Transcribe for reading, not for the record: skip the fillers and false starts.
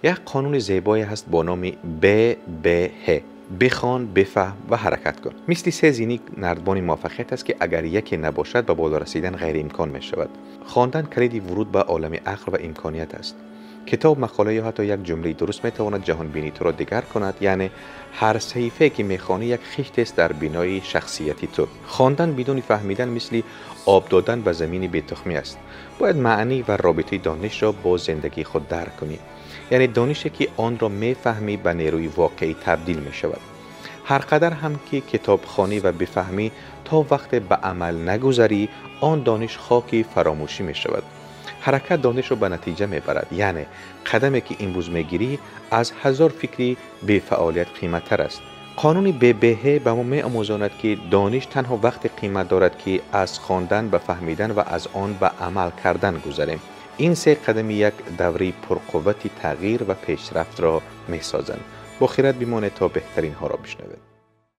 Як қонуни зебое ҳаст бо номи ББՀ: бихон, бифаҳм ва ҳаракат кун. Мисли се зини нардбони муваффақият аст, ки агар яке набошад, ба боло расидан ғайриимкон мешавад. Хондан калиди вуруд ба олами ақл ва имконият аст. Китоб, мақола ё ҳатто як ҷумлаи дуруст метавонад ҷаҳонбинии туро дигар кунад. Яъне ҳар саҳифае ки мехонӣ, як хиштест дар бинои шахсияти ту. Хондан бидуни фаҳмидан мисли об додан ба замини бетухмӣ аст. Бояд маънӣ ва робитаи донишро бо зиндагии худ дарк кунӣ. Яъне донише ки онро мефаҳмӣ, ба нерӯи воқеӣ табдил мешавад. Ҳар қадар ҳам ки китобхонӣ ва бифаҳмӣ, то вақте ба амал нагузарӣ, он дониш хоки фаромӯшӣ мешавад. Ҳаракат донишро ба натиҷа мебарад. Яъне қадаме ки имрӯз мегирӣ, аз 1000 фикри бефаъолият қиматтар аст. Қонуни ББՀ ба мо меомӯзонад, ки дониш танҳо вақте қимат дорад, ки аз хондан ба фаҳмидан ва аз он ба амал кардан гузарем. Ин се қадами як давраи пурқуввати тағйир ва пешрафтро месозанд. Бо хирад бимонед, то беҳтаринҳоро бишнавед.